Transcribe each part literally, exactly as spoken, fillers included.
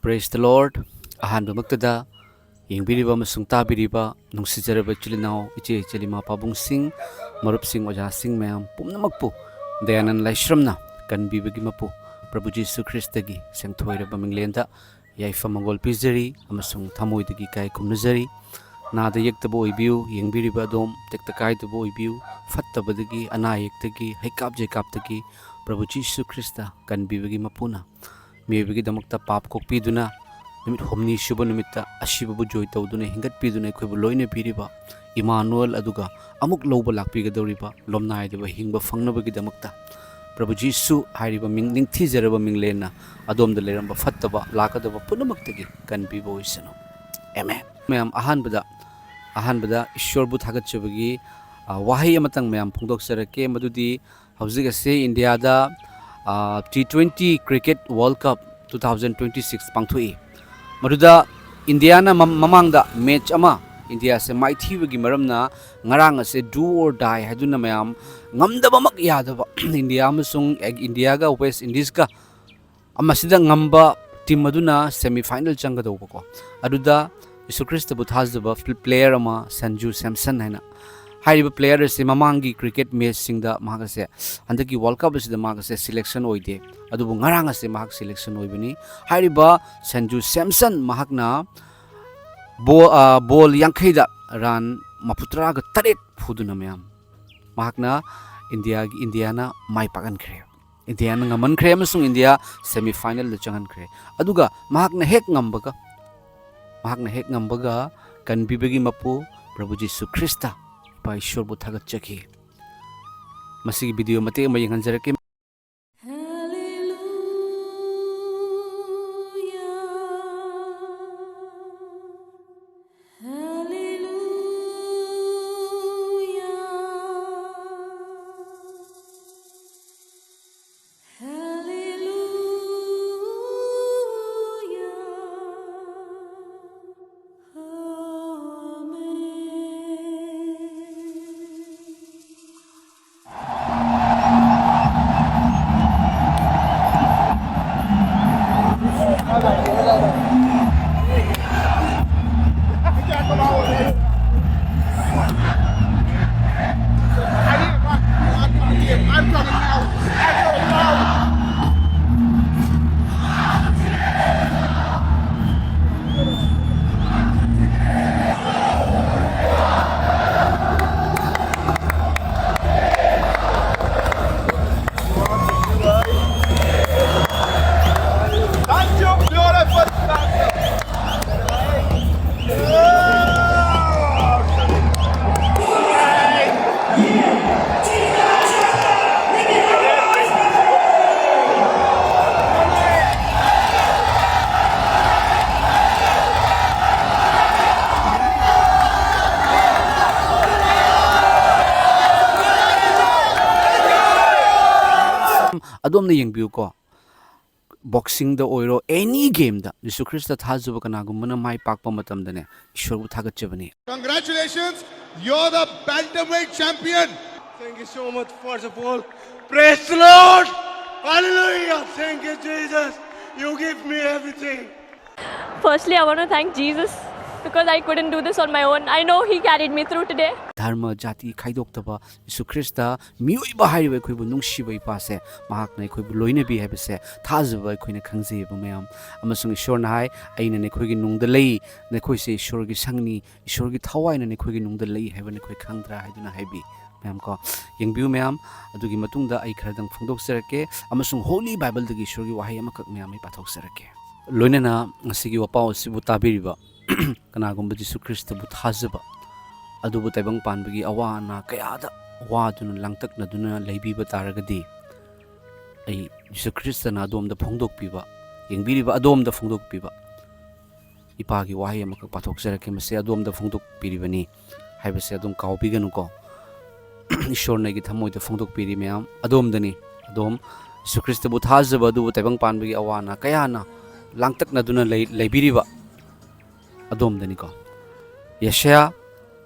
Praise the Lord. ꯑꯍꯥꯟꯕꯃꯛꯇꯗ ꯌꯦꯡꯕꯤꯔꯤꯕ ꯑꯃꯁꯨꯡ ꯇꯥꯕꯤꯔꯤꯕ ꯅꯨꯡꯁꯤꯖꯔꯕ ꯏꯆꯤꯜ ꯏꯅꯥꯎ, ꯏꯆꯦ ꯏꯆꯤꯜ ꯏꯃꯥ ꯄꯥꯕꯨꯡꯁꯤꯡ, ꯃꯔꯨꯞꯁꯤꯡ, ꯑꯣꯖꯥꯁꯤꯡ ꯃꯌꯥꯝ ꯄꯨꯝꯅꯃꯛꯄꯨ ꯗꯌꯥꯅꯟ ꯂꯥꯏꯁ꯭ꯔꯝꯅ ꯀꯟꯕꯤꯕꯒꯤ ꯃꯄꯨ ꯄ꯭ꯔꯚꯨ ꯖꯤꯁꯨ ꯈ꯭ꯔꯤꯁꯇꯒꯤ ꯁꯦꯡꯊꯣꯏꯔꯕ ꯃꯤꯡꯂꯦꯟꯗ ꯌꯥꯏꯐ ꯃꯪꯒꯣꯜ ꯄꯤꯖꯔꯤ ꯑꯃꯁꯨꯡ ꯊꯃꯣꯏꯗꯒꯤ ꯏꯀꯥꯏ ꯈꯨꯝꯅꯖꯔꯤ꯫ ꯅꯥꯗ ꯌꯦꯛꯇꯕ ꯑꯣꯏꯕꯤꯌꯨ, ꯌꯦꯡꯕꯤꯔꯤꯕ ꯑꯗꯣꯝ ꯇꯦꯛꯇ ꯀꯥꯏꯗꯕ ꯑꯣꯏꯕꯤꯌꯨ, ꯐꯠꯇꯕꯗꯒꯤ, ꯑꯅꯥ ꯑꯌꯦꯛꯇꯒꯤ, ꯍꯩꯀꯥꯞ ꯖꯩꯀꯥꯞꯇꯒꯤ ꯄ꯭ꯔꯚꯨ ꯖꯤꯁꯨ ꯈ꯭ꯔꯤꯁꯇ ꯀꯟꯕꯤꯕꯒꯤ ꯃꯄꯨꯅ ꯃꯤꯑꯣꯏꯕꯒꯤꯗꯃꯛꯇ ꯄꯥꯞ ꯀꯣꯛꯄꯤꯗꯨꯅ, ꯅꯨꯃꯤꯠ ꯍꯨꯝꯅꯤ ꯁꯨꯕ ꯅꯨꯃꯤꯠꯇ ꯑꯁꯤꯕꯕꯨ ꯖꯣꯏ ꯇꯧꯗꯨꯅ ꯍꯤꯡꯒꯠꯄꯤꯗꯨꯅ ꯑꯩꯈꯣꯏꯕꯨ ꯂꯣꯏꯅꯕꯤꯔꯤꯕ ꯏꯃꯥꯅꯨꯑꯦꯜ, ꯑꯗꯨꯒ ꯑꯃꯨꯛ ꯂꯧꯕ ꯂꯥꯛꯄꯤꯒꯗꯧꯔꯤꯕ ꯂꯣꯝꯅꯥꯏꯗꯕ ꯍꯤꯡꯕ ꯐꯪꯅꯕꯒꯤꯗꯃꯛꯇ ꯄ꯭ꯔꯚꯨ ꯖꯤꯁꯨ ꯍꯥꯏꯔꯤꯕ ꯃꯤꯡ, ꯅꯤꯡꯊꯤꯖꯔꯕ ꯃꯤꯡꯂꯦꯟꯅ ꯑꯗꯣꯝꯗ ꯂꯩꯔꯝꯕ ꯐꯠꯇꯕ ꯂꯥꯛꯀꯗꯕ ꯄꯨꯝꯅꯃꯛꯇꯒꯤ ꯀꯟꯕꯤꯕ ꯑꯣꯏꯁꯅꯨ꯫ ꯑꯃꯦꯟ꯫ ꯃꯌꯥꯝ, ꯑꯍꯥꯟꯕꯗ, ꯑꯍꯥꯟꯕꯗ ꯏꯁꯣꯔꯕꯨ ꯊꯥꯒꯠꯆꯕꯒꯤ, ꯑ, ꯋꯥꯍꯩ ꯑꯃꯇꯪ ꯃꯌꯥꯝ ꯐꯣꯡꯗꯣꯛꯆꯔꯛꯀꯦ꯫ ꯃꯗꯨꯗꯤ ꯍꯧꯖꯤꯛ ꯑꯁꯤ ꯏꯟꯗꯤꯌꯥꯗ, ꯑ, T twenty Cricket World Cup two thousand twenty-six ꯄꯥꯡꯊꯣꯛꯏ꯫ ꯃꯗꯨꯗ ꯏꯟꯗꯤꯌꯥꯅ ꯃꯝ-, ꯃꯃꯥꯡꯗ ꯃꯦꯠꯆ ꯑꯃ ꯏꯟꯗꯤꯌꯥꯁꯦ ꯃꯥꯏꯊꯤꯕꯒꯤ ꯃꯔꯝꯅ ꯉꯔꯥꯡ ꯑꯁꯦ do or die ꯍꯥꯏꯗꯨꯅ ꯃꯌꯥꯝ ꯉꯝꯗꯕꯃꯛ ꯌꯥꯗꯕ ꯏꯟꯗꯤꯌꯥ ꯑꯃꯁꯨꯡ ꯏꯟꯗꯤꯌꯥꯒ ꯋꯦꯁ ꯏꯟꯗꯤꯁꯀ ꯃꯁꯤꯗ ꯉꯝꯕ ꯇꯤꯝ ꯑꯗꯨꯅ ꯁꯦꯃꯤ ꯐꯥꯏꯅꯦꯜ ꯆꯪꯒꯗꯧꯕꯀꯣ꯫ ꯑꯗꯨꯗ ꯌꯤꯁꯨ ꯈ꯭ꯔꯤꯁꯇꯕꯨ ꯊꯥꯖꯕ ꯄ꯭ꯂꯦꯌꯔ ꯑꯃ ꯁꯟꯖꯨ ꯁꯦꯝꯁꯟ ꯍꯥꯏꯅ꯫ ꯍꯥꯏꯔꯤꯕ ꯄ꯭ꯂꯦꯌꯔ ꯑꯁꯤ ꯃꯃꯥꯡꯒꯤ ꯀ꯭ꯔꯤꯀꯦꯠ ꯃꯦꯠꯆꯁꯤꯡꯗ ꯃꯍꯥꯛ ꯑꯁꯦ, ꯍꯟꯗꯛꯀꯤ ꯋꯥꯔꯜ ꯀꯞ ꯑꯁꯤꯗ ꯃꯍꯥꯛ ꯑꯁꯦ ꯁꯦꯂꯦꯛꯁꯟ ꯑꯣꯏꯗꯦ꯫ ꯑꯗꯨꯕꯨ ꯉꯔꯥꯡ ꯑꯁꯦ ꯃꯍꯥꯛ ꯁꯦꯂꯦꯛꯁꯟ ꯑꯣꯏꯕꯅꯤ꯫ ꯍꯥꯏꯔꯤꯕ ꯁꯟꯖꯨ ꯁꯦꯝꯁꯟ ꯃꯍꯥꯛꯅ ꯕꯣ-, ꯑ, ꯕꯣꯜ ꯌꯥꯡꯈꯩꯗ ꯔꯟ ꯃꯔꯤꯐꯨꯇꯔꯥꯒ ꯇꯔꯦꯠ ꯐꯨꯗꯨꯅ ꯃꯌꯥꯝ ꯃꯍꯥꯛꯅ ꯏꯟꯗꯤꯌꯥꯒꯤ, ꯏꯟꯗꯤꯌꯥꯅ ꯃꯥꯏ ꯄꯥꯛꯍꯟꯈ꯭ꯔꯦ꯫ ꯏꯟꯗꯤꯌꯥꯅ ꯉꯝꯍꯟꯈ꯭ꯔꯦ ꯑꯃꯁꯨꯡ ꯏꯟꯗꯤꯌꯥ ꯁꯦꯃꯤ ꯐꯥꯏꯅꯦꯜꯗ ꯆꯪꯍꯟꯈ꯭ꯔꯦ꯫ ꯑꯗꯨꯒ ꯃꯍꯥꯛꯅ ꯍꯦꯛ ꯉꯝꯕꯒ, ꯃꯍꯥꯛꯅ ꯍꯦꯛ ꯉꯝꯕꯒ ꯀꯟꯕꯤꯕꯒꯤ ꯃꯄꯨ ꯄ꯭ꯔꯚꯨ ꯖꯤꯁꯨ ꯈ꯭ꯔꯤꯁꯇ ꯏꯄꯥ ꯏꯁꯣꯔꯕꯨ ꯊꯥꯒꯠꯆꯈꯤ꯫ ꯃꯁꯤꯒꯤ ꯚꯤꯗꯤꯑꯣ ꯃꯇꯦꯛ ꯑꯃ ꯌꯦꯡꯍꯟꯖꯔꯛꯀꯦ꯫ ꯑꯗꯣꯝꯅ ꯌꯦꯡꯕꯤꯌꯨꯀꯣ, ꯕꯣꯛꯁꯤꯡꯗ ꯑꯣꯏꯔꯣ, ꯑꯦꯅꯤ ꯒꯦꯝꯗ ꯖꯤꯁꯨ ꯈ꯭ꯔꯤꯁꯇ ꯊꯥꯖꯕ ꯀꯅꯥꯒꯨꯝꯕꯅ ꯃꯥꯏ ꯄꯥꯛꯄ ꯃꯇꯝꯗꯅꯦ, ꯏꯁꯣꯔꯕꯨ ꯊꯥꯒꯠꯆꯕꯅꯤ꯫ Congratulations, you're the bantamweight champion. Thank you so much, first of all. Praise the Lord! Hallelujah! Thank you, Jesus. You give me everything. Firstly, I want to thank Jesus because I couldn't do this on my own. I know He carried me through today. ꯙꯔꯃ ꯖꯥꯇꯤ ꯈꯥꯏꯗꯣꯛꯇꯕ Jesus Christ, ꯃꯤꯑꯣꯏꯕ ꯍꯥꯏꯔꯤꯕ ꯑꯩꯈꯣꯏꯕꯨ ꯅꯨꯡꯁꯤꯕ ꯏꯄꯥꯁꯦ, ꯃꯍꯥꯛꯅ ꯑꯩꯈꯣꯏꯕꯨ ꯂꯣꯏꯅꯕꯤ ꯍꯥꯏꯕꯁꯦ ꯊꯥꯖꯕ ꯑꯩꯈꯣꯏꯅ ꯈꯪꯖꯩꯑꯕ ꯃꯌꯥꯝ꯫ ꯑꯃꯁꯨꯡ ꯏꯁꯣꯔꯅ ꯍꯥꯏ, "ꯑꯩꯅ ꯅꯈꯣꯏꯒꯤ ꯅꯨꯡꯗ ꯂꯩ, ꯅꯈꯣꯏꯁꯦ ꯏꯁꯣꯔꯒꯤ ꯁꯪꯅꯤ, ꯏꯁꯣꯔꯒꯤ ꯊꯋꯥꯏꯅ ꯅꯈꯣꯏꯒꯤ ꯅꯨꯡꯗ ꯂꯩ ꯍꯥꯏꯕ ꯅꯈꯣꯏ ꯈꯪꯗ꯭ꯔꯥ?" ꯍꯥꯏꯗꯨꯅ ꯍꯥꯏꯕꯤ꯫ ꯃꯌꯥꯝ ꯀꯣ, ꯌꯦꯡꯕꯤꯌꯨ ꯃꯌꯥꯝ꯫ ꯑꯗꯨꯒꯤ ꯃꯇꯨꯡꯗ ꯑꯩ ꯈꯔꯗꯪ ꯐꯣꯡꯗꯣꯛꯆꯔꯛꯀꯦ, ꯑꯃꯁꯨꯡ ꯍꯣꯂꯤ ꯕꯥꯏꯕꯜꯗꯒꯤ ꯏꯁꯣꯔꯒꯤ ꯋꯥꯍꯩ ꯑꯃꯈꯛ ꯃꯌꯥꯝ ꯑꯩ ꯄꯥꯊꯣꯛꯆꯔꯛꯀꯦ꯫ ꯂꯣꯏꯅꯅ ꯉꯁꯤꯒꯤ ꯋꯥꯄꯥꯎ ꯑꯁꯤꯕꯨ ꯇꯥꯕꯤꯔꯤꯕ ꯀꯅꯥꯒꯨꯝꯕ ꯖꯤꯁꯨ ꯈ꯭ꯔꯤꯁꯇꯕꯨ ꯊꯥꯖꯕ ꯑꯗꯨꯕꯨ ꯇꯥꯏꯕꯪ ꯄꯥꯟꯕꯒꯤ ꯑꯋꯥ ꯑꯅꯥ ꯀꯌꯥꯗ ꯋꯥꯗꯨꯅ ꯂꯥꯡꯇꯛꯅꯗꯨꯅ ꯂꯩꯕꯤꯕ ꯇꯥꯔꯒꯗꯤ, ꯑꯩ ꯖꯤꯁꯨ ꯈ꯭ꯔꯤꯁꯇꯅ ꯑꯗꯣꯝꯗ ꯐꯣꯡꯗꯣꯛꯄꯤꯕ, ꯌꯦꯡꯕꯤꯔꯤꯕ ꯑꯗꯣꯝꯗ ꯐꯣꯡꯗꯣꯛꯄꯤꯕ ꯏꯄꯥꯒꯤ ꯋꯥꯍꯩ ꯑꯃꯈꯛ ꯄꯥꯊꯣꯛꯆꯔꯛꯀꯦ꯫ ꯃꯁꯤ ꯑꯗꯣꯝꯗ ꯐꯣꯡꯗꯣꯛꯄꯤꯔꯤꯕꯅꯤ ꯍꯥꯏꯕꯁꯦ ꯑꯗꯨꯝ ꯀꯥꯎꯕꯤꯒꯅꯨꯀꯣ꯫ ꯏꯁꯣꯔꯅ ꯑꯩꯒꯤ ꯊꯃꯣꯏꯗ ꯐꯣꯡꯗꯣꯛꯄꯤꯔꯤ ꯃꯌꯥꯝ ꯑꯗꯣꯝꯗꯅꯤ꯫ ꯑꯗꯣꯝ ꯖꯤꯁꯨ ꯈ꯭ꯔꯤꯁꯇꯕꯨ ꯊꯥꯖꯕ ꯑꯗꯨꯕꯨ ꯇꯥꯏꯕꯪ ꯄꯥꯟꯕꯒꯤ ꯑꯋꯥ ꯑꯅꯥ ꯀꯌꯥꯅ ꯂꯥꯡꯇꯛꯅꯗꯨꯅ ꯂꯩ-, ꯂꯩꯕꯤꯔꯤꯕ ꯑꯗꯣꯝꯗꯅꯤꯀꯣ꯫ ꯌꯦꯁꯥꯌꯥ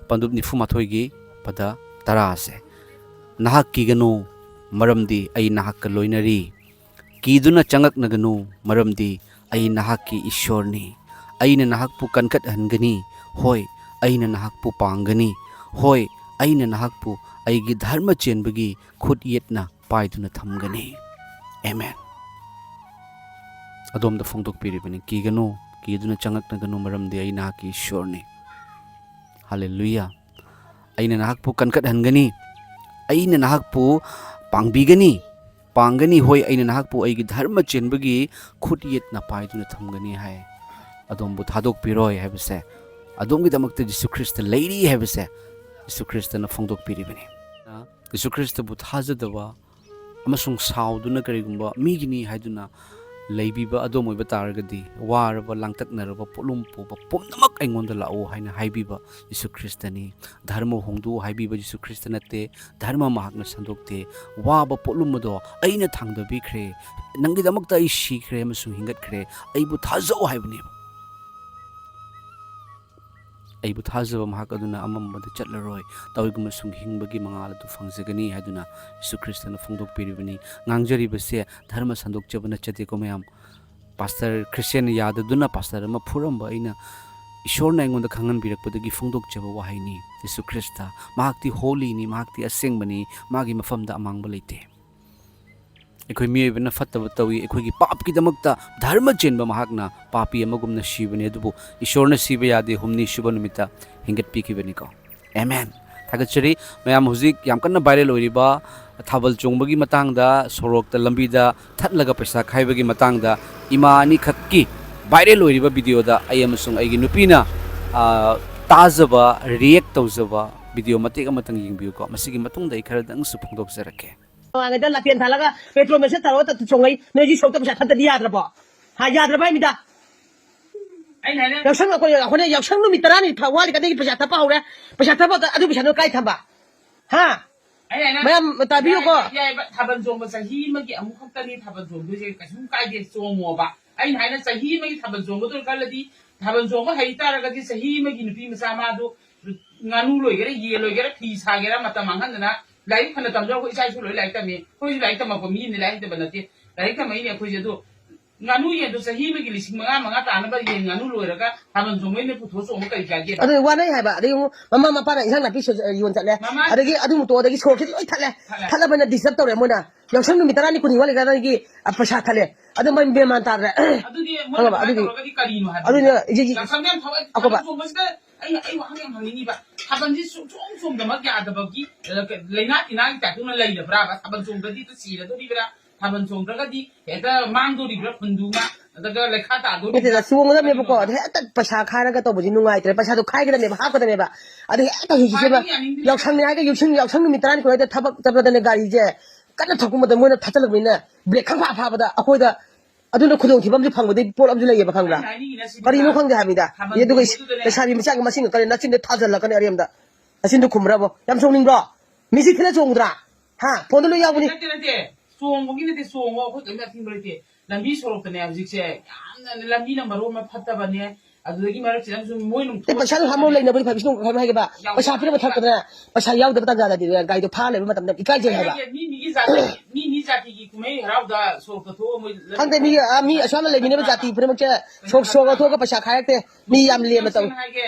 ꯄꯟꯗꯨꯞ ꯅꯤꯐꯨ ꯃꯥꯊꯣꯏꯒꯤ ꯄꯗ ꯇꯔꯥꯁꯦ, "ꯅꯍꯥꯛ ꯀꯤꯒꯅꯨ, ꯃꯔꯝꯗꯤ ꯑꯩ ꯅꯍꯥꯛꯀ ꯂꯣꯏꯅꯔꯤ꯫ ꯀꯤꯗꯨꯅ ꯆꯉꯛꯅꯒꯅꯨ, ꯃꯔꯝꯗꯤ ꯑꯩ ꯅꯍꯥꯛꯀꯤ ꯏꯁꯣꯔꯅꯤ꯫ ꯑꯩꯅ ꯅꯍꯥꯛꯄꯨ ꯀꯟꯈꯠꯍꯟꯒꯅꯤ꯫ ꯍꯣꯏ, ꯑꯩꯅ ꯅꯍꯥꯛꯄꯨ ꯄꯥꯡꯒꯅꯤ꯫ ꯍꯣꯏ, ꯑꯩꯅ ꯅꯍꯥꯛꯄꯨ ꯑꯩꯒꯤ ꯙꯔꯃ ꯆꯦꯟꯕꯒꯤ ꯈꯨꯠ ꯌꯦꯠꯅ ꯄꯥꯏꯗꯨꯅ ꯊꯝꯒꯅꯤ꯫" ꯑꯦꯃꯦꯟ꯫ ꯑꯗꯣꯝꯗ ꯐꯣꯡꯗꯣꯛꯄꯤꯔꯤꯕꯅꯤ, "ꯀꯤꯒꯅꯨ, ꯀꯤꯗꯨꯅ ꯆꯉꯛꯅꯒꯅꯨ, ꯃꯔꯝꯗꯤ ꯑꯩ ꯅꯍꯥꯛꯀꯤ ꯏꯁꯣꯔꯅꯤ꯫" ꯍꯥꯂꯦꯂꯨꯌꯥ꯫ "ꯑꯩꯅ ꯅꯍꯥꯛꯄꯨ ꯀꯟꯈꯠꯍꯟꯒꯅꯤ, ꯑꯩꯅ ꯅꯍꯥꯛꯄꯨ ꯄꯥꯡꯕꯤꯒꯅꯤ, ꯄꯥꯡꯒꯅꯤ꯫ ꯍꯣꯏ, ꯑꯩꯅ ꯅꯍꯥꯛꯄꯨ ꯑꯩꯒꯤ ꯙꯔꯃ ꯆꯦꯟꯕꯒꯤ ꯈꯨꯠ ꯌꯦꯠꯅ ꯄꯥꯏꯗꯨꯅ ꯊꯝꯒꯅꯤ" ꯍꯥꯏ꯫ ꯑꯗꯣꯝꯕꯨ ꯊꯥꯗꯣꯛꯄꯤꯔꯣꯏ ꯍꯥꯏꯕꯁꯦ, ꯑꯗꯣꯝꯒꯤꯗꯃꯛꯇ ꯖꯤꯁꯨ ꯈ꯭ꯔꯤꯁꯇ ꯂꯩꯔꯤ ꯍꯥꯏꯕꯁꯦ ꯖꯤꯁꯨ ꯈ꯭ꯔꯤꯁꯇꯅ ꯐꯣꯡꯗꯣꯛꯄꯤꯔꯤꯕꯅꯤ꯫ ꯖꯤꯁꯨ ꯈ꯭ꯔꯤꯁꯇꯕꯨ ꯊꯥꯖꯗꯕ ꯑꯃꯁꯨꯡ ꯁꯥꯎꯗꯨꯅ ꯀꯔꯤꯒꯨꯝꯕ ꯃꯤꯒꯤꯅꯤ ꯍꯥꯏꯗꯨꯅ ꯂꯩꯕꯤꯕ ꯑꯗꯣꯝ ꯑꯣꯏꯕ ꯇꯥꯔꯒꯗꯤ, ꯋꯥꯔꯕ, ꯂꯥꯡꯇꯛꯅꯔꯕ, ꯄꯣꯠꯂꯨꯝ ꯄꯨꯕ ꯄꯨꯝꯅꯃꯛ ꯑꯩꯉꯣꯟꯗ ꯂꯥꯛꯎ ꯍꯥꯏꯅ ꯍꯥꯏꯕꯤꯕ ꯖꯤꯁꯨ ꯈ꯭ꯔꯤꯁꯇꯅꯤ꯫ ꯙꯔꯃ ꯍꯣꯡꯗꯣꯛꯎ ꯍꯥꯏꯕꯤꯕ ꯖꯤꯁꯨ ꯈ꯭ꯔꯤꯁꯇ ꯅꯠꯇꯦ꯫ ꯙꯔꯃ ꯃꯍꯥꯛꯅ ꯁꯟꯗꯣꯛꯇꯦ꯫ ꯋꯥꯕ ꯄꯣꯠꯂꯨꯝ ꯑꯗꯣ ꯑꯩꯅ ꯊꯥꯡꯗꯕꯤꯈ꯭ꯔꯦ꯫ ꯅꯪꯒꯤꯗꯃꯛꯇ ꯑꯩ ꯁꯤꯈ꯭ꯔꯦ ꯑꯃꯁꯨꯡ ꯍꯤꯡꯒꯠꯈ꯭ꯔꯦ꯫ ꯑꯩꯕꯨ ꯊꯥꯖꯧ ꯍꯥꯏꯕꯅꯦꯕ꯫ ꯑꯩꯕꯨ ꯊꯥꯖꯕ ꯃꯍꯥꯛ ꯑꯗꯨꯅ ꯑꯃꯝꯕꯗ ꯆꯠꯂꯔꯣꯏ, ꯇꯧꯏꯒꯨꯝꯕꯁꯨꯡ ꯍꯤꯡꯕꯒꯤ ꯃꯉꯥꯜ ꯑꯗꯨ ꯐꯪꯖꯒꯅꯤ ꯍꯥꯏꯗꯨꯅ ꯖꯤꯁꯨ ꯈ꯭ꯔꯤꯁꯇꯅ ꯐꯣꯡꯗꯣꯛꯄꯤꯔꯤꯕꯅꯤ꯫ ꯉꯥꯡꯖꯔꯤꯕꯁꯦ ꯙꯔꯃ ꯁꯟꯗꯣꯛꯆꯕ ꯅꯠꯆꯗꯦꯀꯣ ꯃꯌꯥꯝ꯫ ꯄꯥꯁꯇꯔ ꯈ꯭ꯔꯤꯁꯇꯤꯌꯥꯟ ꯌꯥꯗꯗꯨꯅ ꯄꯥꯁꯇꯔ ꯑꯃ ꯐꯨꯔꯝꯕ ꯑꯩꯅ ꯏꯁꯣꯔꯅ ꯑꯩꯉꯣꯟꯗ ꯈꯪꯍꯟꯕꯤꯔꯛꯄꯗꯒꯤ ꯐꯣꯡꯗꯣꯛꯆꯕ ꯋꯥꯍꯩꯅꯤ꯫ ꯖꯤꯁꯨ ꯈ꯭ꯔꯤꯁꯇ ꯃꯍꯥꯛꯇꯤ ꯍꯣꯂꯤꯅꯤ, ꯃꯍꯥꯛꯇꯤ ꯑꯁꯦꯡꯕꯅꯤ, ꯃꯥꯒꯤ ꯃꯐꯝꯗ ꯑꯃꯥꯡꯕ ꯂꯩꯇꯦ꯫ ꯑꯩꯈꯣꯏ ꯃꯤꯑꯣꯏꯕꯅ ꯐꯠꯇꯕ ꯇꯧꯏ, ꯑꯩꯈꯣꯏꯒꯤ ꯄꯥꯞꯀꯤꯗꯃꯛꯇ ꯙꯔꯃ ꯆꯦꯟꯕ ꯃꯍꯥꯛꯅ ꯄꯥꯄꯤ ꯑꯃꯒꯨꯝꯅ ꯁꯤꯕꯅꯤ, ꯑꯗꯨꯕꯨ ꯏꯁꯣꯔꯅ ꯁꯤꯕ ꯌꯥꯗꯦ, ꯍꯨꯝꯅꯤ ꯁꯨꯕ ꯅꯨꯃꯤꯠꯇ ꯍꯤꯡꯒꯠꯄꯤꯈꯤꯕꯅꯤꯀꯣ꯫ ꯑꯦꯃꯦꯟ꯫ ꯊꯥꯒꯠꯆꯔꯤ꯫ ꯃꯌꯥꯝ ꯍꯧꯖꯤꯛ ꯌꯥꯝ ꯀꯟꯅ ꯚꯥꯏꯔꯦꯜ ꯑꯣꯏꯔꯤꯕ ꯊꯥꯕꯜ ꯆꯣꯡꯕꯒꯤ ꯃꯇꯥꯡꯗ, ꯁꯣꯔꯣꯛꯇ ꯂꯝꯕꯤꯗ ꯊꯠꯂꯒ ꯄꯩꯁꯥ ꯈꯥꯏꯕꯒꯤ ꯃꯇꯥꯡꯗ ꯏꯃꯥ ꯑꯅꯤꯈꯛꯀꯤ ꯚꯥꯏꯔꯦꯜ ꯑꯣꯏꯔꯤꯕ ꯚꯤꯗꯤꯑꯣꯗ ꯑꯩ ꯑꯃꯁꯨꯡ ꯑꯩꯒꯤ ꯅꯨꯄꯤꯅ, ꯑ, ꯇꯥꯖꯕ, ꯔꯤꯌꯦꯛ ꯇꯧꯖꯕ ꯚꯤꯗꯤꯑꯣ ꯃꯇꯦꯛ ꯑꯃꯇꯪ ꯌꯦꯡꯕꯤꯌꯨꯀꯣ꯫ ꯃꯁꯤꯒꯤ ꯃꯇꯨꯡꯗ ꯑꯩ ꯈꯔꯗꯪꯁꯨ ꯐꯣꯡꯗꯣꯛꯆꯔꯛꯀꯦ꯫ ꯃꯃꯥꯡꯉꯩꯗ ꯂꯥꯇꯦꯟ ꯊꯥꯜꯂꯒ ꯄꯦꯇ꯭ꯔꯣꯜ ꯃꯩꯁꯦ ꯇꯧꯔꯒ ꯆꯣꯡꯉꯛꯏ꯫ ꯅꯣꯏꯁꯤ ꯁꯣꯛꯇ ꯄꯩꯁꯥ ꯊꯠꯇꯗꯤ ꯌꯥꯗ꯭ꯔꯕꯣ? ꯍꯥ, ꯌꯥꯗ꯭ꯔꯕ ꯍꯥꯏꯃꯤꯗ? ꯑꯩꯅ ꯍꯥꯏꯅ ꯌꯥꯎꯁꯪ, ꯑꯩꯈꯣꯏ, ꯑꯩꯈꯣꯏꯅ ꯌꯥꯎꯁꯪ ꯅꯨꯃꯤꯠ ꯇꯔꯥꯅꯤ ꯊ-, ꯋꯥꯠꯂꯤꯀꯥꯟꯗꯒꯤ ꯄꯩꯁꯥ ꯊꯠꯄ ꯍꯧꯔꯦ꯫ ꯄꯩꯁꯥ ꯊꯠꯄ ꯑꯗꯨ ꯄꯩꯁꯥꯗꯣ ꯀꯥꯏ ꯊꯝꯕ? ꯍꯥ? ꯑꯩꯅ ꯍꯥꯏꯅ ꯃꯌꯥꯝ ꯇꯥꯕꯤꯌꯨꯀꯣ꯫ ꯌꯥꯏ, ꯌꯥꯏꯕ, ꯊꯥꯕꯜ ꯆꯣꯡꯕ ꯆꯍꯤ ꯑꯃꯒꯤ ꯑꯃꯨꯛ ꯈꯛꯇꯅꯤ ꯊꯥꯕꯜ ꯆꯣꯡꯗꯣꯏꯁꯦ, ꯀꯩꯁꯨꯝ ꯀꯥꯏꯗꯦ, ꯆꯣꯡꯉꯣꯕ꯫ ꯑꯩꯅ ꯍꯥꯏꯅ ꯆꯍꯤ ꯑꯃꯒꯤ ꯊꯥꯕꯜ ꯆꯣꯡꯒꯗꯧꯔꯤ ꯈꯜꯂꯗꯤ, ꯊꯥꯕꯜ ꯆꯣꯡꯕ ꯍꯩ ꯇꯥꯔꯒꯗꯤ ꯆꯍꯤ ꯑꯃꯒꯤ ꯅꯨꯄꯤ ꯃꯆꯥ ꯃꯥꯗꯣ ꯉꯥꯅꯨ ꯂꯣꯏꯒꯦꯔꯥ, ꯌꯦꯟ ꯂꯣꯏꯒꯦꯔꯥ, ꯐꯤ ꯁꯥꯒꯦꯔꯥ, ꯃꯇꯝ ꯃꯥꯡꯍꯟꯗꯅ ꯂꯥꯏꯔꯤꯛ ꯐꯅ ꯇꯝꯖꯧ꯫ ꯑꯩꯈꯣꯏ ꯏꯆꯥ ꯏꯁꯨ ꯂꯣꯏ ꯂꯥꯏꯔꯤꯛ ꯇꯝꯃꯤ꯫ ꯑꯩꯈꯣꯏꯁꯨ ꯂꯥꯏꯔꯤꯛ ꯇꯝꯃꯛꯄ ꯃꯤꯅꯤ, ꯂꯥꯏꯔꯤꯛ ꯍꯩꯇꯕ ꯅꯠꯇꯦ꯫ ꯂꯥꯏꯔꯤꯛ ꯇꯝꯃꯛꯏꯅꯦ ꯑꯩꯈꯣꯏꯁꯦ꯫ ꯑꯗꯣ ꯉꯥꯅꯨ ꯌꯦꯟꯗꯣ ꯆꯍꯤ ꯑꯃꯒꯤ ꯂꯤꯁꯤꯡ ꯃꯉꯥ, ꯃꯉꯥ ꯇꯥꯅꯕ ꯌꯦꯟ ꯉꯥꯅꯨ ꯂꯣꯏꯔꯒ ꯊꯥꯕꯜ ꯆꯣꯡꯕꯩꯅ ꯄꯨꯊꯣꯛꯑ ꯆꯣꯡꯕ ꯀꯔꯤ ꯀꯥꯏꯒꯦꯕ? ꯑꯗꯨ ꯋꯥꯅꯩ ꯍꯥꯏꯕ꯫ ꯑꯗꯒꯤ ꯑꯃꯨꯛ ꯃꯃꯥ ꯃꯄꯥꯅ ꯏꯟꯁꯥꯡ ꯅꯥꯄꯤ ꯁꯣ-, ꯌꯣꯟ ꯆꯠꯂꯦ꯫ ꯃꯃꯥ ꯑꯗꯒꯤ ꯑꯗꯨ ꯑꯃꯨꯛ ꯇꯣꯛꯑꯣ, ꯑꯗꯒꯤ ꯁꯣꯔꯣꯛꯁꯤꯗ ꯂꯣꯏ ꯊꯠꯂꯦ꯫ ꯊꯠꯂꯦ꯫ ꯊꯠꯂꯕꯅꯤꯅ ꯗꯤꯁꯇꯔꯕ ꯇꯧꯔꯦ ꯃꯣꯏꯅ꯫ ꯌꯥꯎꯁꯪ ꯅꯨꯃꯤꯠ ꯇꯔꯥꯅꯤ ꯀꯨꯟꯅꯤ ꯋꯥꯠꯂꯤꯀꯥꯟꯗꯒꯤ, ꯑ, ꯄꯩꯁꯥ ꯊꯠꯂꯦ꯫ ꯑꯗꯨ ꯃꯣꯏ ꯃꯦꯟ ꯃꯥꯟ ꯇꯥꯗ꯭ꯔꯦ꯫ ꯑꯗꯨꯗꯤ ꯃꯣꯏꯅ ꯈꯪꯉꯕ? ꯑꯗꯨꯃꯥꯏꯅ ꯑꯗꯨꯗꯤ ꯇꯧꯔꯒꯗꯤ ꯀꯔꯤꯅꯣ ꯍꯥꯏꯕ? ꯑꯗꯨꯅ ꯏꯖꯤꯒꯤ ꯌꯥꯎꯁꯪ ꯌꯥꯝ ꯊꯋꯥꯏ ꯑꯀꯣꯄ꯫ ꯊꯥꯕꯜ ꯆꯣꯡꯕꯁꯤꯗ ꯑꯩ, ꯑꯩ ꯋꯥꯍꯪ ꯌꯥꯝ ꯍꯪꯅꯤꯡꯉꯤꯕ꯫ ꯊꯥꯕꯜꯁꯤ ꯁꯨꯡꯆꯣꯡ ꯆꯣꯡꯗꯃꯛ ꯌꯥꯗꯕꯒꯤ, ꯑ, ꯂꯥꯏꯅꯥ ꯇꯤꯟꯅꯥꯒꯤ ꯇꯥꯏꯞꯇꯧꯅ ꯂꯩꯔꯕ꯭ꯔꯥꯕ? ꯊꯥꯕꯜ ꯆꯣꯡꯗ꯭ꯔꯗꯤ ꯍꯦꯛꯇ ꯁꯤꯔꯗꯣꯔꯤꯕ꯭ꯔꯥ? ꯊꯥꯕꯜ ꯆꯣꯡꯗ꯭ꯔꯒꯗꯤ ꯍꯦꯛꯇ ꯃꯥꯡꯗꯣꯔꯤꯕ꯭ꯔꯥ? ꯈꯨꯟꯗꯨꯃ ꯅꯠꯇ꯭ꯔꯒ ꯂꯩꯈꯥ ꯇꯥꯗꯣꯔꯤꯕ꯭ꯔꯥ? ꯅꯠꯇꯦꯗ, ꯆꯣꯡꯒꯗꯕꯅꯦꯕꯀꯣ꯫ ꯀꯔꯤꯅꯣꯕ? ꯑꯗ ꯍꯦꯛꯇ ꯄꯩꯁꯥ ꯈꯥꯏꯔꯒ ꯇꯧꯕꯁꯤ ꯅꯨꯡꯉꯥꯏꯇ꯭ꯔꯦ꯫ ꯄꯩꯁꯥꯗꯣ ꯈꯥꯏꯒꯗꯕꯅꯦꯕ, ꯍꯥꯞꯀꯗꯕꯅꯦꯕ꯫ ꯑꯗ ꯍꯦꯛꯇ ꯍꯧꯖꯤꯛꯁꯦ ꯈꯥꯏꯕ ꯌꯥꯅꯤꯡꯗꯦ꯫ ꯌꯥꯎꯁꯪꯅꯤ ꯍꯥꯏꯔꯒ ꯌꯥꯎꯁꯪ, ꯌꯥꯎꯁꯪ ꯅꯨꯃꯤꯠ ꯇꯔꯥꯅꯤ ꯀꯨꯟꯅꯤꯗ ꯊꯕꯛ ꯆꯠꯄꯗꯅꯦ, ꯒꯥꯔꯤꯁꯦ ꯀꯟꯅ ꯊꯧꯕꯗ ꯃꯣꯏꯅ ꯊꯠꯆꯜꯂꯛꯄꯅꯤꯅ ꯕ꯭ꯔꯦꯛ ꯈꯪꯐꯥ ꯐꯥꯕꯗ ꯑꯩꯈꯣꯏꯗ ꯑꯗꯨꯅ ꯈꯨꯗꯣꯡꯊꯤꯕ ꯑꯃꯁꯨ ꯐꯪꯕꯗꯩ ꯄꯣꯠ ꯑꯃꯁꯨ ꯂꯩꯌꯦꯕ, ꯈꯪꯕ꯭ꯔꯥ? ꯑꯩꯅ ꯍꯥꯏꯅꯤꯡꯉꯤꯅ ꯁꯤꯅꯤꯗ, ꯀꯔꯤꯅꯣ ꯈꯪꯗꯦ ꯍꯥꯏꯕꯅꯤꯗ꯫ ꯊꯥꯕꯜ ꯑꯦ, ꯑꯗꯨꯒ ꯆꯣꯡꯕꯗꯨꯗꯅꯦ꯫ ꯂꯩꯁꯥꯕꯤ ꯃꯆꯥꯒꯤ ꯃꯁꯤꯡꯒ ꯀꯔꯤ ꯅꯆꯤꯟꯗ ꯊꯥꯖꯜꯂꯛꯀꯅꯤ ꯑꯔꯦꯝꯗ꯫ ꯅꯆꯤꯟꯗꯨ ꯈꯨꯝꯕ꯭ꯔꯕꯣ? ꯌꯥꯝ ꯁꯥꯎꯅꯤꯡꯕ꯭ꯔꯣ? ꯃꯤꯁꯤ ꯊꯤꯅ ꯆꯣꯡꯗ꯭ꯔꯥ? ꯍꯥ? ꯐꯣꯟꯗ ꯂꯣꯏ ꯌꯥꯎꯕꯅꯤ꯫ ꯅꯠꯇꯦ, ꯅꯠꯇꯦ꯫ ꯆꯣꯡꯕꯒꯤ ꯅꯠꯇꯦ, ꯆꯣꯡꯉꯣ, ꯑꯩꯈꯣꯏ ꯀꯔꯤꯝ ꯑꯊꯤꯡꯕ ꯂꯩꯇꯦ꯫ ꯂꯝꯕꯤ ꯁꯣꯔꯣꯛꯇꯅꯦ ꯍꯧꯖꯤꯛꯁꯦ, ꯌꯥꯝꯅ ꯂꯝꯕꯤꯅ ꯃꯔꯣꯟ ꯑꯃ ꯐꯠꯇꯕꯅꯦ, ꯑꯗꯨꯗꯒꯤ ꯃꯔꯛꯁꯤꯗ ꯑꯃꯁꯨ ꯃꯣꯏ ꯅꯨꯡ-, ꯑꯦ, ꯄꯩꯁꯥ ꯍꯥꯞꯄ ꯂꯩꯅꯕꯗꯤ ꯐꯩ, ꯁꯤꯒꯨꯝꯕ ꯍꯥꯏꯒꯦꯕ꯫ ꯌꯥꯝ ꯄꯩꯁꯥ ꯄꯤꯔꯕ ꯌꯥꯝ ꯊꯛꯄꯗꯅꯦ, ꯄꯩꯁꯥ ꯌꯥꯎꯗꯕ ꯇꯥꯟꯖꯥꯗꯗꯤ ꯒꯥꯔꯤꯗꯣ ꯐꯥ ꯂꯩꯕ ꯃꯇꯝꯗ ꯏꯀꯥꯏꯖꯩ ꯍꯥꯏꯕ꯫ ꯃꯤ, ꯃꯤꯒꯤ ꯖꯥꯇꯤ, ꯃꯤ, ꯃꯤ ꯖꯥꯇꯤꯒꯤ ꯀꯨꯝꯍꯩ ꯍꯔꯥꯎꯗ ꯁꯣꯔꯣꯛꯇ ꯊꯣꯛꯑ ꯃꯣꯏ ꯂꯝꯕꯤ ꯈꯪꯗꯦ, ꯃꯤ, ꯑꯥ, ꯃꯤ ꯑꯁꯨꯛ ꯌꯥꯝꯅ ꯂꯩꯃꯤꯟꯅꯕ ꯖꯥꯇꯤ ꯄꯨꯝꯅꯃꯛꯁꯦ ꯁꯣꯔꯣꯛ, ꯁꯣꯔꯣꯛꯇ ꯊꯣꯛꯑꯒ ꯄꯩꯁꯥ ꯈꯥꯏꯔꯛꯇꯦ꯫ ꯃꯤ ꯌꯥꯝ ꯂꯦꯝꯅ ꯇꯧꯏ꯫ ꯁꯦꯡꯅ ꯍꯥꯏꯒꯦ,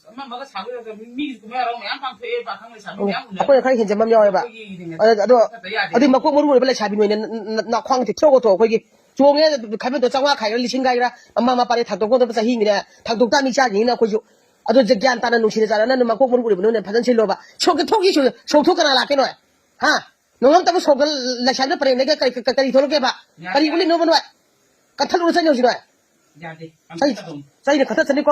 ꯑꯃ ꯑꯃꯒ ꯁꯥꯒꯠꯂꯒ ꯃꯤ, ꯃꯤꯒꯤ ꯀꯨꯝꯍꯩ ꯍꯔꯥꯎ ꯃꯌꯥꯝ ꯄꯥꯡꯊꯣꯛꯑꯦ, ꯄꯥꯈꯪ ꯂꯩꯁꯥꯕꯤ ꯎꯝ, ꯃꯌꯥꯝ ꯎꯅꯔꯦ꯫ ꯑꯩꯈꯣꯏꯅ ꯈꯔ ꯍꯦꯟꯖꯟꯕ ꯑꯃ ꯌꯥꯎꯋꯦꯕ꯫ ꯑꯩꯈꯣꯏꯒꯤ ꯏꯔꯤꯡ ꯑꯗꯣ, ꯑꯗꯣ, ꯐꯠꯇ ꯌꯥꯗꯦ꯫ ꯑꯗꯨꯏ ꯃꯀꯣꯛ ꯃꯔꯨ ꯑꯣꯏꯕ ꯂꯩꯁꯥꯕꯤ ꯅꯣꯏꯅ ꯅ-, ꯅ-, ꯅ-, ꯅꯥꯈ꯭ꯋꯥꯡ ꯊꯦꯛꯆꯧ ꯊꯣꯛ ꯑꯩꯈꯣꯏꯒꯤ꯫ ꯆꯣꯡꯉꯦ, ꯈꯥꯏꯕꯝꯗꯣ ꯆꯥꯝꯃꯉꯥ ꯈꯥꯏꯒꯦꯔꯥ, ꯂꯤꯁꯤꯡ ꯈꯥꯏꯒꯦꯔꯥ, ꯃꯃꯥ ꯃꯄꯥꯗꯤ ꯊꯥꯡꯗꯣꯛ ꯊꯣꯛꯇꯕ ꯆꯍꯤꯅꯤꯅꯦ, ꯊꯥꯡꯗꯣꯛ ꯇꯥ ꯃꯤ ꯆꯥꯈꯤꯅꯤꯅ ꯑꯩꯈꯣꯏꯁꯨ꯫ ꯑꯗꯣ ꯒ꯭ꯌꯥꯟ ꯇꯥꯅ ꯅꯨꯡꯁꯤꯅ ꯆꯥꯟꯅꯅ ꯃꯀꯣꯛ ꯃꯔꯨ ꯑꯣꯏꯕ ꯅꯣꯏꯅ ꯐꯖꯅ ꯁꯤꯜꯂꯣꯕ꯫ ꯁꯣꯛꯇ ꯊꯣꯛꯏ, ꯁꯣꯛ-, ꯁꯣꯛꯊꯣꯛ ꯀꯅꯥ ꯂꯥꯛꯀꯦ ꯅꯣꯏ? ꯍꯥ? ꯅꯣꯡꯉꯥꯟꯕꯗꯒꯤ ꯁꯣꯛꯇ ꯂꯩꯁꯥꯕꯤꯅ ꯄꯔꯦꯡꯗꯒꯤ ꯀꯔꯤ, ꯀꯔꯤ, ꯀꯔꯤ ꯊꯣꯛꯂꯛꯀꯦꯕ? ꯀꯔꯤ ꯎꯠꯂꯤꯅꯣꯕ ꯅꯣꯏ? ꯀꯟꯊꯠꯂꯨꯔꯣ ꯆꯠꯂꯣ ꯍꯧꯖꯤꯛ ꯅꯣꯏ꯫ ꯌꯥꯗꯦ꯫ ꯆꯩ-, ꯆꯩꯅ ꯀꯟꯊꯠꯆꯅꯤꯀꯣ꯫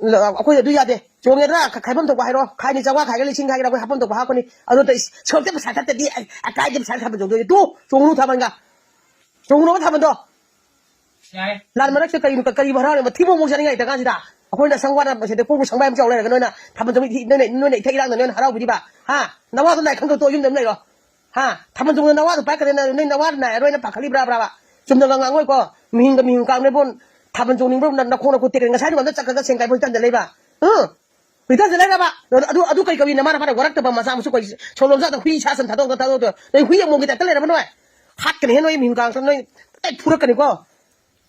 ꯑꯩꯈꯣꯏ ꯑꯗꯨ ꯌꯥꯗꯦ꯫ ꯆꯣꯡꯉꯦꯗ꯭ꯔꯥ? ꯈ-, ꯈꯥꯏꯐꯝ ꯊꯣꯛꯄ ꯍꯥꯏꯔꯣ꯫ ꯈꯥꯏꯅꯤ ꯆꯥꯝꯃꯉꯥ ꯈꯥꯏꯒꯦꯔꯥ, ꯂꯤꯁꯤꯡ ꯈꯥꯏꯒꯦꯔꯥ, ꯑꯩꯈꯣꯏ ꯍꯥꯞꯐꯝ ꯊꯣꯛꯄ ꯍꯥꯞꯀꯅꯤ꯫ ꯑꯗꯨ ꯅꯠꯇ ꯏꯁ, ꯁꯣꯔꯣꯛꯇ ꯄꯩꯁꯥ ꯊꯠꯇꯗꯤ, ꯑꯩ, ꯑꯀꯥꯏꯗ ꯄꯩꯁꯥ ꯊꯠꯄ ꯆꯣꯡꯗꯣꯏꯅꯦ꯫ ꯇꯨ, ꯆꯣꯡꯉꯨꯅꯨ ꯊꯥꯕꯜꯒ꯫ ꯆꯣꯡꯉꯨꯅꯨꯕ ꯊꯥꯕꯜꯗꯣ꯫ ꯌꯥꯔꯦ꯫ ꯂꯥꯟ ꯃꯔꯛꯁꯤꯗ ꯀꯔꯤꯅꯣ, ꯀꯔꯤꯕꯨ ꯍꯔꯥꯎꯔꯤꯅꯣ? ꯃꯊꯤꯕꯣꯡ ꯃꯣꯡ ꯆꯥꯅꯤꯡꯉꯥꯏ ꯂꯩꯇ ꯀꯥꯟꯁꯤꯗ꯫ ꯑꯩꯈꯣꯏꯅ ꯁꯪ ꯋꯥꯅ ꯃꯁꯤꯗ ꯀꯣꯡꯕ ꯁꯪꯕꯥꯏ ꯑꯃ ꯆꯥꯎ ꯂꯩꯔꯒ ꯅꯣꯏꯅ ꯊꯥꯕꯜ ꯆꯣꯡꯕ ꯏꯊꯤ-, ꯅꯣꯏꯅ, ꯅꯣꯏꯅ ꯏꯊꯛ ꯏꯔꯥꯡꯗ ꯅꯣꯏꯅ ꯍꯔꯥꯎꯕꯤꯔꯤꯕ? ꯍꯥ? ꯅꯋꯥꯗꯣ ꯅꯥꯏ ꯈꯪꯗꯧ ꯇꯣ ꯌꯨꯝꯗ ꯑꯗꯨꯝ ꯂꯩꯔꯣ꯫ ꯍꯥ? ꯊꯥꯕꯜ ꯆꯣꯡꯕꯗ ꯅꯋꯥꯗꯣ ꯄꯥꯏꯔꯛꯀꯗꯣꯏꯅ ꯅꯣꯏ ꯅꯋꯥ ꯅꯥꯏ ꯍꯥꯏꯔꯣꯏꯅ ꯄꯥꯈꯠꯂꯤꯕ꯭ꯔꯥꯕ꯭ꯔꯥꯕ? ꯆꯨꯝꯅꯒ ꯉꯥꯡꯉꯣꯏꯀꯣ꯫ ꯃꯤꯍꯨꯟꯒ ꯃꯤꯍꯨꯟ ꯀꯥꯡꯅꯕꯣꯟ ꯊꯥꯕꯜ ꯆꯣꯡꯅꯤꯡꯕ꯭ꯔꯣ? ꯅ-, ꯅꯈꯣꯡ ꯅꯈꯨꯠ ꯇꯦꯛꯀꯩ ꯉꯁꯥꯏ ꯅꯉꯣꯟꯗ ꯆꯠꯈ꯭ꯔꯒ ꯁꯦꯡ ꯀꯥꯏꯕ ꯍꯣꯏ ꯇꯟꯗ ꯂꯩꯕ? ꯍꯨꯝ? ꯍꯨꯏ ꯇꯟꯗ ꯂꯩꯔꯕ? ꯑꯗꯨ, ꯑꯗꯨ, ꯑꯗꯨ ꯀꯩ ꯀꯧꯏ? ꯅꯃꯥ ꯅꯄꯥꯅ ꯋꯥꯔꯛꯇꯕ ꯃꯆꯥ ꯃꯁꯨ ꯀꯧꯏ? ꯁꯣꯂꯣꯝ ꯆꯥꯗ ꯍꯨꯏ ꯁꯥ ꯁꯟ ꯊꯥꯗꯣꯛꯇ ꯊꯥꯗꯣꯛꯇ ꯅꯣꯏ ꯍꯨꯏ ꯑꯃꯣꯝꯒꯤ ꯇꯥꯏꯞꯇ ꯂꯩꯔꯕ ꯅꯣꯏ? ꯍꯥꯠꯀꯅꯤ ꯍꯦ ꯅꯣꯏ ꯃꯤꯍꯨꯟ ꯀꯥꯡ ꯅꯣꯏ ꯑꯇꯩ ꯐꯨꯔꯛꯀꯅꯤꯀꯣ꯫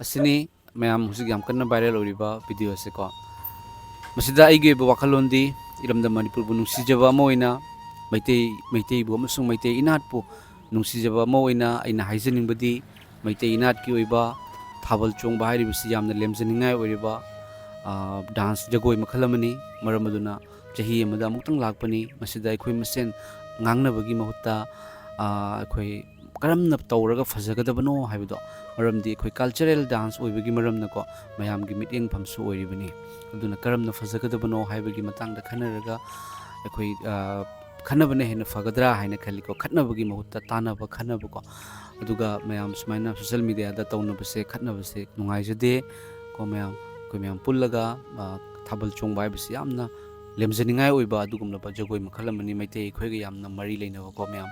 ꯑꯁꯤꯅꯤ ꯃꯌꯥꯝ ꯍꯧꯖꯤꯛ ꯌꯥꯝ ꯀꯟꯅ viral ꯑꯣꯏꯔꯤꯕ video ꯑꯁꯤꯀꯣ꯫ ꯃꯁꯤꯗ ꯑꯩꯒꯤ ꯑꯣꯏꯕ ꯋꯥꯈꯜꯂꯣꯟꯗꯤ ꯏꯔꯝꯗꯝ ꯃꯅꯤꯄꯨꯔꯕꯨ ꯅꯨꯡꯁꯤꯖꯕ ꯑꯃ ꯑꯣꯏꯅ ꯃꯩꯇꯩ, ꯃꯩꯇꯩꯕꯨ ꯑꯃꯁꯨꯡ ꯃꯩꯇꯩ ꯏꯅꯥꯠꯄꯨ ꯅꯨꯡꯁꯤꯖꯕ ꯑꯃ ꯑꯣꯏꯅ ꯑꯩꯅ ꯍꯥꯏꯖꯅꯤꯡꯕꯗꯤ ꯃꯩꯇꯩ ꯏꯅꯥꯠꯀꯤ ꯑꯣꯏꯕ ꯊꯥꯕꯜ ꯆꯣꯡꯕ ꯍꯥꯏꯔꯤꯕꯁꯤ ꯌꯥꯝꯅ ꯂꯦꯝꯖꯅꯤꯡꯉꯥꯏ ꯑꯣꯏꯔꯤꯕ, ꯑ, dance ꯖꯒꯣꯏ ꯃꯈꯜ ꯑꯃꯅꯤ꯫ ꯃꯔꯝ ꯑꯗꯨꯅ ꯆꯍꯤ ꯑꯃꯗ ꯑꯃꯨꯛꯇꯪ ꯂꯥꯛꯄꯅꯤ꯫ ꯃꯁꯤꯗ ꯑꯩꯈꯣꯏ ꯃꯁꯦꯟ ꯉꯥꯡꯅꯕꯒꯤ ꯃꯍꯨꯠꯇ, ꯑ, ꯑꯩꯈꯣꯏ ꯀꯔꯝꯅ ꯇꯧꯔꯒ ꯐꯖꯒꯗꯕꯅꯣ ꯍꯥꯏꯕꯗꯣ, ꯃꯔꯝꯗꯤ ꯑꯩꯈꯣꯏ cultural dance ꯑꯣꯏꯕꯒꯤ ꯃꯔꯝꯅꯀꯣ ꯃꯌꯥꯝꯒꯤ ꯃꯤꯠꯌꯦꯡꯐꯝꯁꯨ ꯑꯣꯏꯔꯤꯕꯅꯤ꯫ ꯑꯗꯨꯅ ꯀꯔꯝꯅ ꯐꯖꯒꯗꯕꯅꯣ ꯍꯥꯏꯕꯒꯤ ꯃꯇꯥꯡꯗ ꯈꯟꯅꯔꯒ ꯑꯩꯈꯣꯏ, ꯑ, ꯈꯠꯅꯕꯅ ꯍꯦꯟꯅ ꯐꯒꯗ꯭ꯔꯥ ꯍꯥꯏꯅ ꯈꯜꯂꯤꯀꯣ꯫ ꯈꯠꯅꯕꯒꯤ ꯃꯍꯨꯠꯇ ꯇꯥꯟꯅꯕ, ꯈꯟꯅꯕꯀꯣ꯫ ꯑꯗꯨꯒ ꯃꯌꯥꯝ ꯁꯨꯃꯥꯏꯅ social media ꯗ ꯇꯧꯅꯕꯁꯦ, ꯈꯠꯅꯕꯁꯦ ꯅꯨꯡꯉꯥꯏꯖꯗꯦ ꯀꯣ꯫ ꯃꯌꯥꯝ, ꯑꯩꯈꯣꯏ ꯃꯌꯥꯝ ꯄꯨꯜꯂꯒ, ꯑ, ꯊꯥꯕꯜ ꯆꯣꯡꯕ ꯍꯥꯏꯕꯁꯤ ꯌꯥꯝꯅ ꯂꯦꯝꯖꯅꯤꯡꯉꯥꯏ ꯑꯣꯏꯕ ꯑꯗꯨꯒꯨꯝꯂꯕ ꯖꯒꯣꯏ ꯃꯈꯜ ꯑꯃꯅꯤ, ꯃꯩꯇꯩ ꯑꯩꯈꯣꯏꯒ ꯌꯥꯝꯅ ꯃꯔꯤ ꯂꯩꯅꯕꯀꯣ꯫ ꯃꯌꯥꯝ,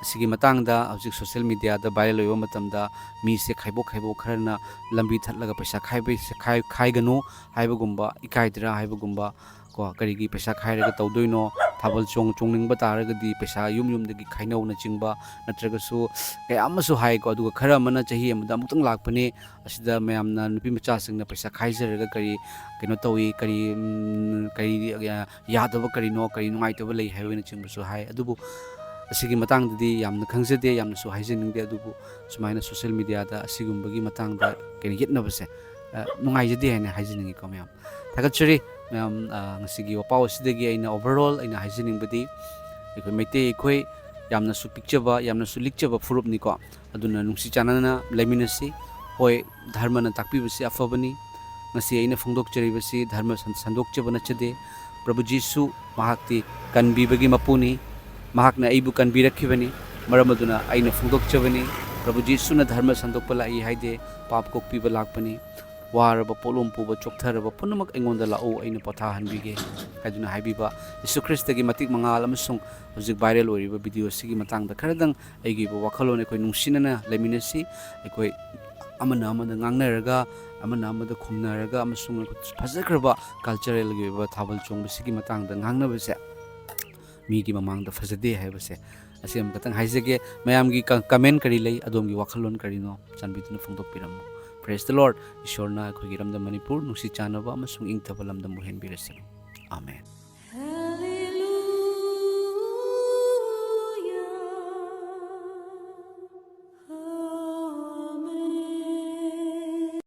ꯑꯁꯤꯒꯤ ꯃꯇꯥꯡꯗ ꯍꯧꯖꯤꯛ social media ꯗ viral ꯑꯣꯏꯕ ꯃꯇꯝꯗ ꯃꯤꯁꯦ ꯈꯥꯏꯕꯣꯛ ꯈꯥꯏꯕꯣꯛ, ꯈꯔꯅ ꯂꯝꯕꯤ ꯊꯠꯂꯒ ꯄꯩꯁꯥ ꯈꯥꯏꯕ, ꯈꯥꯏ-, ꯈꯥꯏꯒꯅꯨ ꯍꯥꯏꯕꯒꯨꯝꯕ, ꯏꯀꯥꯏꯗ꯭ꯔꯥ ꯍꯥꯏꯕꯒꯨꯝꯕ ꯀꯣ, ꯀꯔꯤꯒꯤ ꯄꯩꯁꯥ ꯈꯥꯏꯔꯒ ꯇꯧꯗꯣꯏꯅꯣ? ꯊꯥꯕꯜ ꯆꯣꯡ-, ꯆꯣꯡꯅꯤꯡꯕ ꯇꯥꯔꯒꯗꯤ ꯄꯩꯁꯥ ꯌꯨꯝ ꯌꯨꯝꯗꯒꯤ ꯈꯥꯏꯅꯧꯅꯆꯤꯡꯕ, ꯅꯠꯇ꯭ꯔꯒꯁꯨ ꯀꯌꯥ ꯑꯃꯁꯨ ꯍꯥꯏꯀꯣ꯫ ꯑꯗꯨꯒ ꯈꯔ ꯑꯃꯅ ꯆꯍꯤ ꯑꯃꯗ ꯑꯃꯨꯛꯇꯪ ꯂꯥꯛꯄꯅꯦ, ꯑꯁꯤꯗ ꯃꯌꯥꯝꯅ, ꯅꯨꯄꯤ ꯃꯆꯥꯁꯤꯡꯅ ꯄꯩꯁꯥ ꯈꯥꯏꯖꯔꯒ ꯀꯔꯤ ꯀꯩꯅꯣ ꯇꯧꯏ, ꯀꯔꯤ, ꯎꯝ, ꯀꯔꯤ, ꯑ, ꯌꯥꯗꯕ ꯀꯔꯤꯅꯣ, ꯀꯔꯤ ꯅꯨꯡꯉꯥꯏꯇꯕ ꯂꯩ ꯍꯥꯏꯕꯅꯆꯤꯡꯕꯁꯨ ꯍꯥꯏ꯫ ꯑꯗꯨꯕꯨ ꯑꯁꯤꯒꯤ ꯃꯇꯥꯡꯗꯗꯤ ꯌꯥꯝꯅ ꯈꯪꯖꯗꯦ, ꯌꯥꯝꯅꯁꯨ ꯍꯥꯏꯖꯅꯤꯡꯗꯦ꯫ ꯑꯗꯨꯕꯨ ꯁꯨꯃꯥꯏꯅ social media ꯗ ꯑꯁꯤꯒꯨꯝꯕꯒꯤ ꯃꯇꯥꯡꯗ ꯀꯩꯅꯣ ꯌꯦꯠꯅꯕꯁꯦ, ꯑ, ꯅꯨꯡꯉꯥꯏꯖꯗꯦ ꯍꯥꯏꯅ ꯍꯥꯏꯖꯅꯤꯡꯉꯤꯀꯣ ꯃꯌꯥꯝ꯫ ꯊꯥꯒꯠꯆꯔꯤ ꯃꯌꯥꯝ꯫ ꯑ, ꯉꯁꯤꯒꯤ ꯋꯥꯄꯥꯎ ꯑꯁꯤꯗꯒꯤ ꯑꯩꯅ overall ꯑꯩꯅ ꯍꯥꯏꯖꯅꯤꯡꯕꯗꯤ, ꯑꯩꯈꯣꯏ ꯃꯩꯇꯩ ꯑꯩꯈꯣꯏ ꯌꯥꯝꯅꯁꯨ ꯄꯤꯛꯆꯕ, ꯌꯥꯝꯅꯁꯨ ꯂꯤꯛꯆꯕ ꯐꯨꯔꯨꯞꯅꯤꯀꯣ꯫ ꯑꯗꯨꯅ ꯅꯨꯡꯁꯤ ꯆꯥꯟꯅꯅ ꯂꯩꯃꯤꯟꯅꯁꯤ꯫ ꯍꯣꯏ, ꯙꯔꯃꯅ ꯇꯥꯛꯄꯤꯕꯁꯤ ꯑꯐꯕꯅꯤ꯫ ꯉꯁꯤ ꯑꯩꯅ ꯐꯣꯡꯗꯣꯛꯆꯔꯤꯕꯁꯤ ꯙꯔꯃ ꯁꯟ-, ꯁꯟꯗꯣꯛꯆꯕ ꯅꯠꯆꯗꯦ꯫ ꯄ꯭ꯔꯚꯨ ꯖꯤꯁꯨ ꯃꯍꯥꯛꯇꯤ ꯀꯟꯕꯤꯕꯒꯤ ꯃꯄꯨꯅꯤ꯫ ꯃꯍꯥꯛꯅ ꯑꯩꯕꯨ ꯀꯟꯕꯤꯔꯛꯈꯤꯕꯅꯤ꯫ ꯃꯔꯝ ꯑꯗꯨꯅ ꯑꯩꯅ ꯐꯣꯡꯗꯣꯛꯆꯕꯅꯤ꯫ ꯄ꯭ꯔꯚꯨ ꯖꯤꯁꯨꯅ ꯙꯔꯃ ꯁꯟꯗꯣꯛꯄ ꯂꯥꯛꯏ ꯍꯥꯏꯗꯦ, ꯄꯥꯞ ꯀꯣꯛꯄꯤꯕ ꯂꯥꯛꯄꯅꯤ꯫ ꯋꯥꯔꯕ, ꯄꯣꯠꯂꯨꯝ ꯄꯨꯕ, ꯆꯣꯛꯊꯔꯕ ꯄꯨꯝꯅꯃꯛ ꯑꯩꯉꯣꯟꯗ ꯂꯥꯛꯎ, ꯑꯩꯅ ꯄꯣꯊꯥꯍꯟꯕꯤꯒꯦ ꯍꯥꯏꯗꯨꯅ ꯍꯥꯏꯕꯤꯕ ꯌꯤꯁꯨ ꯈ꯭ꯔꯤꯁꯇꯒꯤ ꯃꯇꯤꯛ ꯃꯉꯥꯜ ꯑꯃꯁꯨꯡ ꯍꯧꯖꯤꯛ viral ꯑꯣꯏꯔꯤꯕ video ꯑꯁꯤꯒꯤ ꯃꯇꯥꯡꯗ ꯈꯔꯗꯪ ꯑꯩꯒꯤ ꯑꯣꯏꯕ ꯋꯥꯈꯜꯂꯣꯟ, ꯑꯩꯈꯣꯏ ꯅꯨꯡꯁꯤꯅꯅ ꯂꯩꯃꯤꯟꯅꯁꯤ꯫ ꯑꯩꯈꯣꯏ ꯑꯃꯅ ꯑꯃꯗ ꯉꯥꯡꯅꯔꯒ, ꯑꯃꯅ ꯑꯃꯗ ꯈꯨꯝꯅꯔꯒ ꯑꯃꯁꯨꯡ ꯐꯖꯈ꯭ꯔꯕ cultural ꯒꯤ ꯑꯣꯏꯕ ꯊꯥꯕꯜ ꯆꯣꯡꯕꯁꯤꯒꯤ ꯃꯇꯥꯡꯗ ꯉꯥꯡꯅꯕꯁꯦ ꯃꯤꯒꯤ ꯃꯃꯥꯡꯗ ꯐꯖꯗꯦ ꯍꯥꯏꯕꯁꯦ꯫ ꯑꯁꯤ ꯑꯃꯈꯛꯇꯪ ꯍꯥꯏꯖꯒꯦ꯫ ꯃꯌꯥꯝꯒꯤ ꯀ-, comment ꯀꯔꯤ ꯂꯩ? ꯑꯗꯣꯝꯒꯤ ꯋꯥꯈꯜꯂꯣꯟ ꯀꯔꯤꯅꯣ? ꯆꯥꯟꯕꯤꯗꯨꯅ ꯐꯣꯡꯗꯣꯛꯄꯤꯔꯝꯃꯨ꯫ Praise the Lord꯫ ꯏꯁꯣꯔꯅ ꯑꯩꯈꯣꯏꯒꯤ ꯏꯔꯝꯗꯝ ꯃꯅꯤꯄꯨꯔ ꯅꯨꯡꯁꯤ ꯆꯥꯟꯅꯕ ꯑꯃꯁꯨꯡ ꯏꯪꯊꯕ ꯂꯝꯗꯝ ꯑꯣꯏꯍꯟꯕꯤꯔꯁꯅꯨ꯫ ꯑꯥꯃꯦꯟ꯫